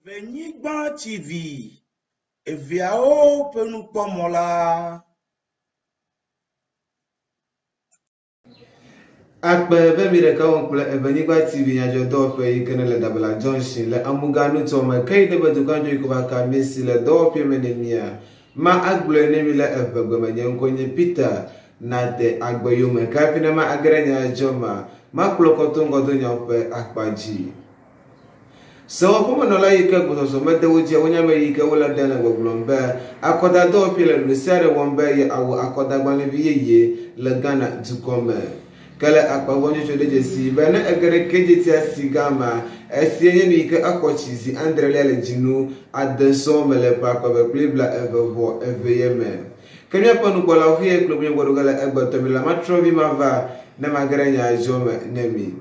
Ʋenyigba TV, eveawo ƒe nukpɔmɔ la. Akpe be mi ɖeka wɔm kple Evenyigba TV nyadzɔdɔwɔƒe yi ke ne le Dabela Junction le Amuga nutoa me ke yi ɖe be dukɔa yi ko va ka mi si le dɔwɔƒea me ne mia. Ma agblɔe ne mi le eʋegbe me nye ŋkɔe nye Peter Nate agbe yome ke hafi ne ma age ɖe nya dzɔ ma, makplɔ kɔ to ŋgɔdonyawo ƒe akpa dzi. Sewɔƒemenɔla yi ke gbɔsɔsɔ mede wo dzia wonye ame yi ke wole ɖem le gbɔgblɔm be akɔdadɔwɔƒee le ɖoɖo sia ɖe wɔm be yeawɔ akɔdagbalẽvi yeye le Ghana dukɔ me. Ke le akpa gbɔ ŋutsu ɖe dzesi be ne ege ɖe kedzitia si gã ma, esia nye nu yi ke exɔ tsi zi adrelia le dzinu ade sɔŋ me le ƒe akpe eve kple 22 ye me. Ke míaƒe nukpɔlawo xeye kple míegbɔ ɖo ge le egbetɔ mi la matrɔ vi mava ne mage ɖe nya dzɔ me ne mi.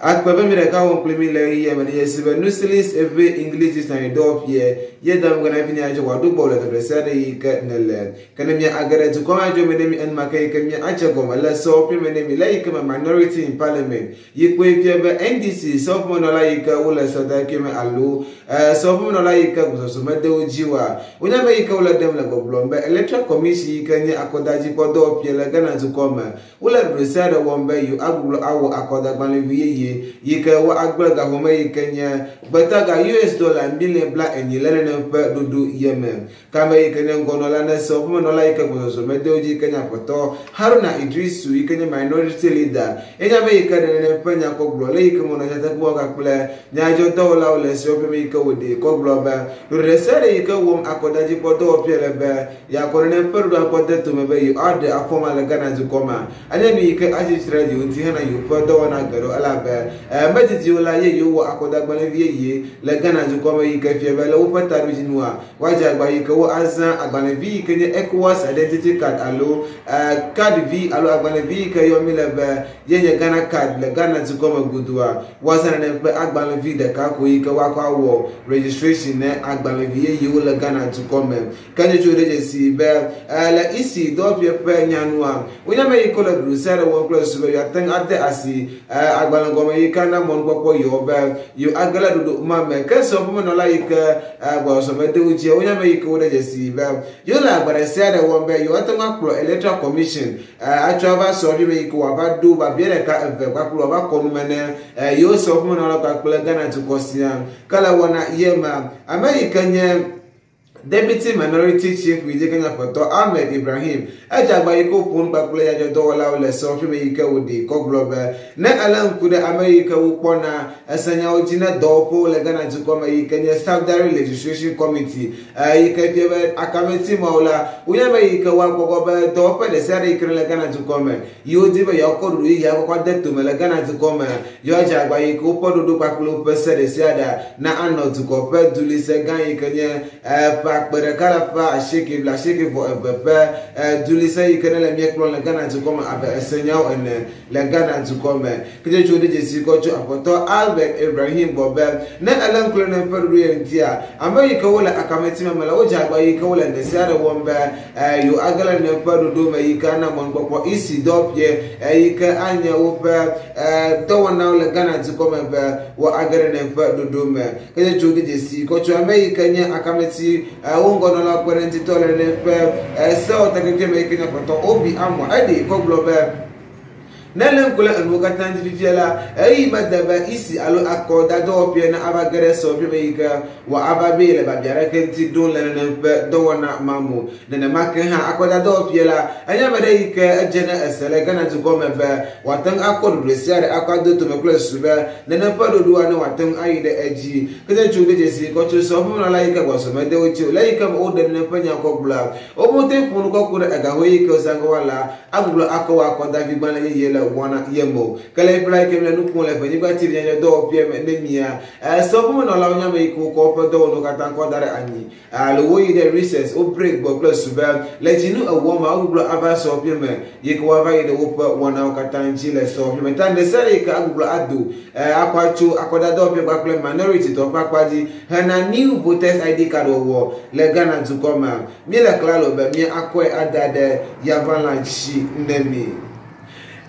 Akpe be mi ɖeka wɔm kpli mi le ɣeyiɣia me ɖe dzesi be Nusilis eƒe English Dictionary dɔwɔƒeɛ ye dam gana fi nya dze wòaɖo gbɔwò le teƒe ɖe sia ɖe yi ke nèle. Ke ne mia age ɖe dukɔ ma dzo me ne mi enumake yi ke mia adze gɔme le sewɔƒe me ne mi le yi ke me Minority in Parliament yi kpɔe fia be NDC sewɔƒemenɔla yi ke wole sewɔtakpui me alo sewɔƒemenɔla yi ke gbɔsɔsɔ mede wo dzi oa, wonye ame yi ke wole ɖem le gbɔgblɔm be Electoral Commission yi ke nye akɔdadzikpɔdɔwɔƒeɛ le Ghana dukɔ me. Wole ɖoɖo sia ɖe wɔm be yewoagbugbɔ awɔ akɔdagbalẽvi yeye yi ke woagblẽ ga home yi ke nye gbetaga US dɔla miliɔn 40 le nenem ƒe ɖoɖo ye me. Ke ame yi ke nye ŋgɔnɔla ne sewɔƒemenɔla yi ke gbɔsɔsɔ mede wo dzi yi ke nye aƒetɔ Haruna Iddrisu yi ke nye Minority Leader ye nye ame yi ke ɖe nenem ƒe nya kɔ gblɔ le yi ke menɔ nyateƒe kpakple nyadzɔdɔwɔlawo le sewɔƒe me yi ke wòɖee kɔ gblɔ be ɖoɖo ɖe sia ɖe yi ke wɔm akɔdadzikpɔdɔwɔƒea le be yeakɔ nenem ƒe ɖoɖo akɔ de tome be yewoaɖe afɔ ma le Ghana dukɔ mea, anye nu yi ke atsi tre ɖe yewo ŋuti hena yewoƒe dɔwɔna geɖewo elabe medidi o la ye yewowɔ akɔdagbalẽvi yeye le Ghana dukɔ me yi ke fia be le woƒe taɖodzinua, woadze agba yi ke woazã agbalẽvi yi ke nye ECOWAS Identity Card alo card vi alo agbalẽvi yi ke yɔm míle be ye nye Ghana Card le Ghana dukɔ me godoa, woazã nenem ƒe agbalẽvi ɖeka ko yi ke woakɔ awɔ registration ne agbalẽvi yeyewo le Ghana dukɔ me. Ke nyɔtso ɖe dzesi be le isi dɔwɔƒea ƒe nyanua, wonye ame yi ke le ɖoɖo sia ɖe wɔm kple susu be yewoate ŋu ade asi agbalẽ gɔme yi ke ana mɔnukpɔkpɔ yewo be yewoage le ɖoɖo ma me. Ke sewɔƒemenɔla yi ke gbɔsɔsɔ mede wo dzia, wonye ame yi ke woɖe dzesi be yewole agba ɖe sia ɖe wɔm be yewoate ŋu akplɔ Electoral Commission atsɔ ava sewɔƒea me yi ke wòava ɖo biabia ɖeka eve kpakple wòava kɔ nu me ne yewo sewɔƒemenɔla kpakple Ghana dukɔ siaa. Ke le wɔna ye mea, ame yi ke nye Deputy Minority Chief Whip yi ke nye Aƒetɔ Ahmed Ibrahim edze agba yi ke woƒo nu kpakple nyadzɔdɔwɔlawo le sewɔƒe me yi ke wòɖee kɔ gblɔ be ne elé ŋku ɖe ame yi ke wokpɔna esenyawo dzi ne dɔwɔƒewo le Ghana dukɔ me yi ke nye Subsidiary Legislation Committee yi ke fia be akameti mawo la wonye ame yi ke woakpɔ gbɔ be dɔwɔƒe ɖe sia ɖe yi ke le Ghana dukɔ me yi wodi be yewoakɔ ɖoɖo yeye akɔkɔ de tome le Ghana dukɔ me Yewoadze agba yi ke woƒe ɖoɖo kpakple woƒe se ɖesiaɖe na anɔ dukɔ ƒe dulise gã yi ke nye ƒe akpe ɖeka alafa asieke blaasieke vɔ eve ƒe dulise yi ke nele mía kplɔm le Ghana dukɔ me abe esenyawo ene le Ghana dukɔ me. Ketsotso ɖe dzesi kɔ tso Aƒetɔ Albert Ibrahim gbɔ be ne elé ŋku ɖe ƒe ɖoɖo ye ŋutia, ame yi ke wole akameti me me la wodze agba yi ke wole ɖesiaɖe wɔm be yewoage le ƒe ɖoɖo me yi ke ana mɔnukpɔkpɔ isi dɔwɔƒee yi ke anye woƒe dɔwɔnawo le Ghana dukɔ me be woage ɖe ne ƒe ɖoɖo me. Ke tso de dzesi kɔtso ame yi ke nye akameti wo ŋgɔnɔla kpe ɖe ŋutitɔ le ne ƒe sewɔtakpekpe me yi ke nye Aƒetɔ Obi Amoah eɖee kɔ gblɔ be ne lé ŋku ɖe enuwo katã dzi fifia la, ɣeyiɣi mede be isi alo akɔdadɔwɔƒea ne ava ge ɖe sewɔƒea me yi ke wòava be yele biabia aɖeke ŋuti ɖom le nenem ƒe dɔwɔna ma me o. Nenema ke hã akɔdadɔwɔƒea la, enye ame ɖe yi ke edze ne ese le Ghana dukɔ me be wòate ŋu akɔ ɖoɖo ɖe sia ɖe akɔ ado tome kple susu be nenem ƒe ɖoɖoa ne wòate ŋu ayi ɖe edzi. Ke ne tso ɖe dzesi kɔ tso sewɔƒemenɔla yi ke gbɔsɔsɔ mede wo dzi o le eyi ke me woɖe nenem ƒe nya kɔ gblɔa, womete ŋu ƒo nu kɔ ku ɖe ega ho yi ke wozã ge woala agbugbɔ akɔ wɔ akɔdavigbalẽ yeye le wɔna ye me o. Ke le ƒe yi ke mi le nu ƒom le Ʋenyigba TV nyadzɔdzɔdɔwɔƒea me ne mia sewɔƒemenɔlawo nye ame yi ke wokɔ woƒe dɔwɔnuwo katã kɔ da ɖe anyi alo woyi ɖe recess wo break gbɔ kple su be le dzinu ewɔ ma wogbugbɔ ava sewɔƒea me yi ke woava yi ɖe woƒe wɔnawo katã dzi le sewɔƒea me. Ta ɖe sia ɖe yi ke agbugbɔ ado akɔ atso akɔdadɔwɔƒea kpakple minority tɔ ƒe akpa dzi hena new voters ID card wɔwɔ le Ghana dukɔ mea, míele klalo be mía akɔe ada ɖe yavalã dzi ne mi.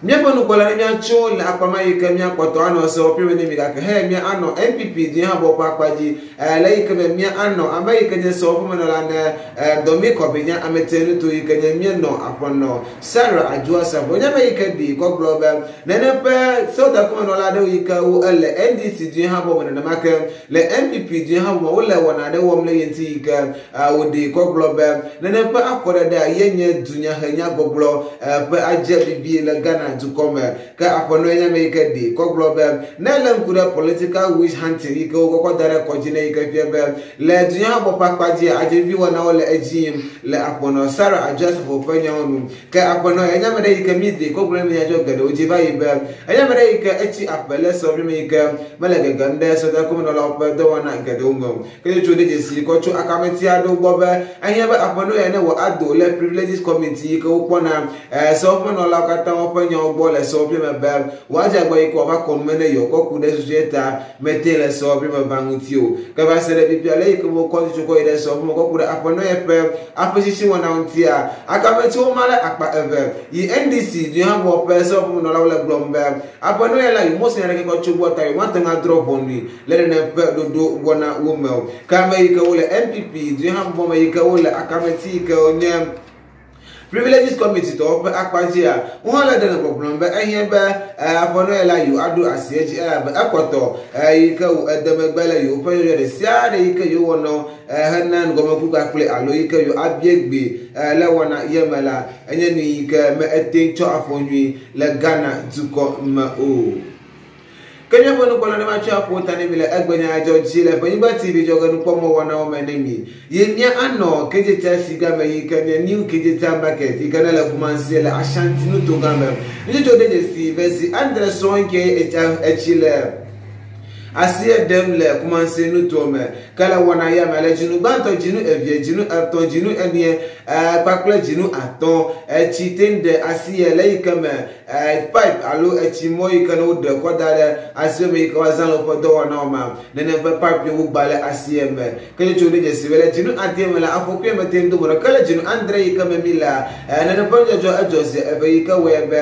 Míaƒe nukpɔla ne míatso le akpa ma yi ke míakpɔtɔ anɔ sewɔƒe me ne mi gake he mía anɔ NPP duhabɔ ƒe akpa dzi le yi ke me mía anɔ ame yi ke nye sewɔƒemenɔla ne Dɔmi Kɔbi nye ametenuto yi ke nye míenɔ aƒenɔ Sarah Adwoa Safo nye ame yi ke ɖi kɔ gblɔ be nene ƒe sewɔtakɔmenɔla aɖewo yi ke wo ele NDC duhabɔ me nenema ke le NPP duhabɔ me wole wɔna aɖe wɔm le ye ŋuti yi ke wòɖi kɔ gblɔ be nene ƒe akɔɖeɖea ye nye dunyahenyagbɔgblɔ ƒe adze bibi le Ghana dukɔ me. Ke aƒenɔ nye ame yi ke ɖi kɔ gblɔ be ne le ŋku ɖe political witch hunting yi ke wokɔkɔ da ɖe kɔdzi ne yi ke fia be le dunyahabɔ ƒe akpa dzi adzevi wɔnawo le edzi yim le aƒenɔ Sarah Adwoa Safo ƒe nyawo nu. Ke aƒenɔ enye ame ɖe yi ke mi ɖi kɔ gblɔ ne nyadzɔ geɖewo dzi va yi be enye ame ɖe yi ke etsi aƒe le sewɔƒe me yi ke mele gegem ɖe sewɔtakɔmenɔlawo ƒe dɔwɔna geɖewo me o. Ke tso ɖe dzesi kɔ tso akameti aɖewo gbɔ be ehiã be aƒenɔ ya ne wɔ ado le privileges committee yi ke wokpɔna sewɔƒemenɔlawo katã woƒe nyawo gbɔ le sewɔƒe me be woadze agbɔ yi ke woava kɔ nume ne yewo kɔ ku ɖe susue ta mete le sewɔƒe me va ŋuti o. Ke va se ɖe fifia le yi ke wokɔ tutu kɔ yi ɖe sewɔƒe me kɔ ku ɖe aƒenɔ ya ƒe aƒesisi wɔna ŋutia, akametiwo ma ɖe akpa eve yi NDC duhabɔ ƒe sewɔƒemenɔlawo le gblɔm be aƒenɔ ya la yewo mose nya ɖeke kɔ tso gbɔ ta yewo mate ŋu adrɔ̃ ʋɔnui le nene ƒe ɖoɖo wɔna wo me o. Ke ame yi ke wole NPP duhabɔ me yi ke wole akameti yi ke wonye Privileges Committee tɔwo ƒe akpa dzia, wo hã le ɖe le gbɔgblɔm be ehiã be aƒenɔ ya la yewo aɖo asi edzi elabe ekpɔtɔ yi ke wo ede megbe le yewo ƒe yɔyɔ ɖe sia ɖe yi ke yewo wɔnɔ hena nugɔmekuku kpakple alo yi ke yewo abie gbe le wɔna ye me la, enye nu yi ke me ete tsɔ afɔ nyui le Ghana dukɔ me o. Ke míaƒe nukpɔla ne matsɔ aƒo ta ne mi le egbenya dzɔ dzi le Ʋenyigba TV dzɔge nukpɔmɔ wɔnawo me ne mi. Ye mía anɔ Kejetia si game yi ke nye New Kejetia Market yi ke ne le Kumasi le Ashanti nuto gã me. Nutsotso ɖe dzesi be zi adre sɔŋ ke etsi le asi eɖem le Kumasi nutoa me. Ke le wɔna ya me le dzinu gbãtɔ, dzinu evie, dzinu etɔ̃, dzinu enie kpakple dzinu atɔ̃ etsi te ɖe asi ye le yi ke me pipe alo etsi mɔ yi ke ne woɖe kɔ da ɖe asi me yi ke woazã le woƒe dɔwɔnawo me nene ƒe pipe yi wogba le asie me. Ke tsotso ɖe dzesi be le dzinu ade me la afɔku ya mete ŋu do mo ɖe. Ke le dzinu adre yi ke me mi lea nene ƒe nudzɔdzɔ edzɔ zi eve yi ke wɔe be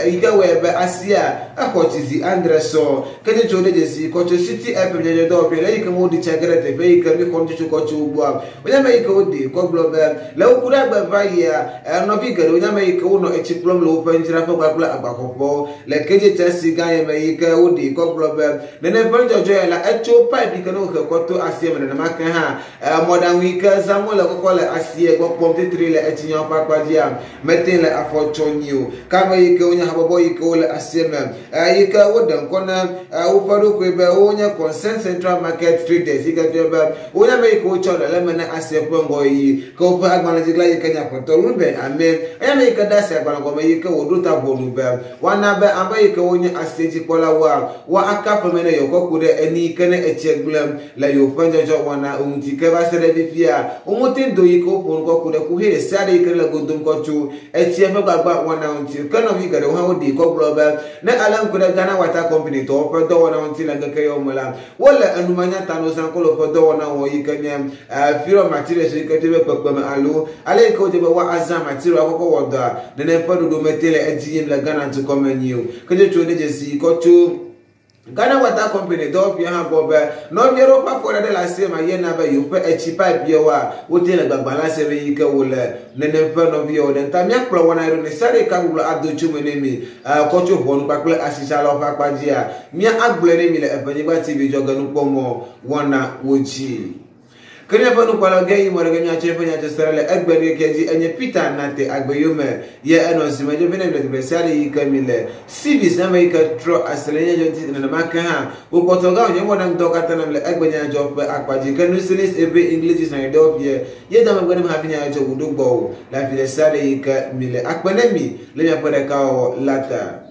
yi ke wɔe be asia exɔ tsi zi adre sɔ. Ke tsotso ɖe dzesi kɔ tso City FM nyadzɔdzɔdɔwɔƒe le yi ke woɖi tsa ge ɖe teƒe yi ke mi xɔ nutsotso kɔ tso wo gbɔa. Wonye ame yi ke woɖi kɔ gblɔ be le woku ɖe agbe va yia nɔvi geɖewo nye ame yi ke wonɔ etsi kplɔm le woƒe nudzraƒe kpakple agbaxɔƒewo le Kejetia si gã yi me yi ke woɖi kɔ gblɔ be nene ƒe nudzɔdzɔ ya la etso pipe yi ke ne wohe kɔ to asie me nenema ke hã mɔɖaŋu yi ke zãm wole kɔkɔ le asie gbɔ kpɔm titri le etsinyawo ƒe akpa dzia mete le afɔ tsɔ nyi o. Ke ame yi ke wonye habɔbɔ yi ke wole asie me yi ke woɖe ŋkɔ na woƒe ɖokui be wonye Concern Central Market Traders yi ke fia be wonye ame yi ke wotsɔ ɖe le eme ne asie ƒe ŋgɔyiyi ke woƒe agbalẽdzigla yi ke nye aƒetɔ Ruben Ame enye ame yi ke ɖe asi agbalẽ gɔme yi ke wòɖo ta ʋɔnu be woana be ame yi ke wonye asie dzikpɔlawoa woaka ƒeme ne yewo kɔ ku ɖe enu yi ke ne etsie gblẽm le yewoƒe nudzɔdzɔ wɔna ŋuti. Ke va se ɖe fifia womote do yi ke woƒo nu kɔ ku ɖe kuxi ɖe sia ɖe yi ke le godom kɔ tso etsie ƒe gbagba wɔna ŋuti. Ke nɔvi geɖewo hã woɖi kɔ gblɔ be ne ale ŋku ɖe Ghana Water Company tɔwo ƒe dɔwɔna ŋuti le ŋkeke yawo me la, wole enumanyatanu zãm kɔ le woƒe dɔwɔna wɔm yi ke nye inferior materials yi ke fia be kpekpeme alo ale yi ke wodze be woazã material kɔkɔ wɔ dɔa nene ƒe ɖoɖo mete le edzi yim le Ghana dukɔ me nyi o. Ke tsotso ɖe dzesi kɔ tso Ghana Water Company dɔwɔƒea hã gbɔ be nɔvi aɖewo ƒe afɔ ɖe le asie ma yena be yewoƒe etsi pipe yewoa wote le gbagba le asie me yi ke wole nene ƒe nɔvi yewo ɖe ta míakplɔ wɔna ɖo ne sia ɖeka gblɔ ado tso me ne mi kɔ tso ʋɔnu kpakple asitsalawo ƒe akpa dzia mía agblɔe ne mi le Eʋenyigba TV dzɔge nukpɔmɔ wɔna wo dzi. Ke míaƒe nukpɔla ge yi mɔ ɖe ke míatsɔ eƒe nyatsɔsere le egbe ŋkeke dzi enye Peter Nate Agbeyome ye enɔ zime dzo vene le teƒe sia ɖe yi ke mi le. Civis ame yi ke trɔ asi le nyadzɔ ŋuti nenema ke hã wokpɔtɔ gã wònye wɔna ŋutɔ katã nam le egbe nyadzɔ ƒe akpa dzi ke Nusilis ebe English dictionary dɔwɔƒeɛ ye da megbe nem hafi nyadzɔ wòɖo gbɔwò le afi ɖe sia ɖe yi ke mi le. Akpe ne mi le miaƒe ɖekawɔwɔ la ta.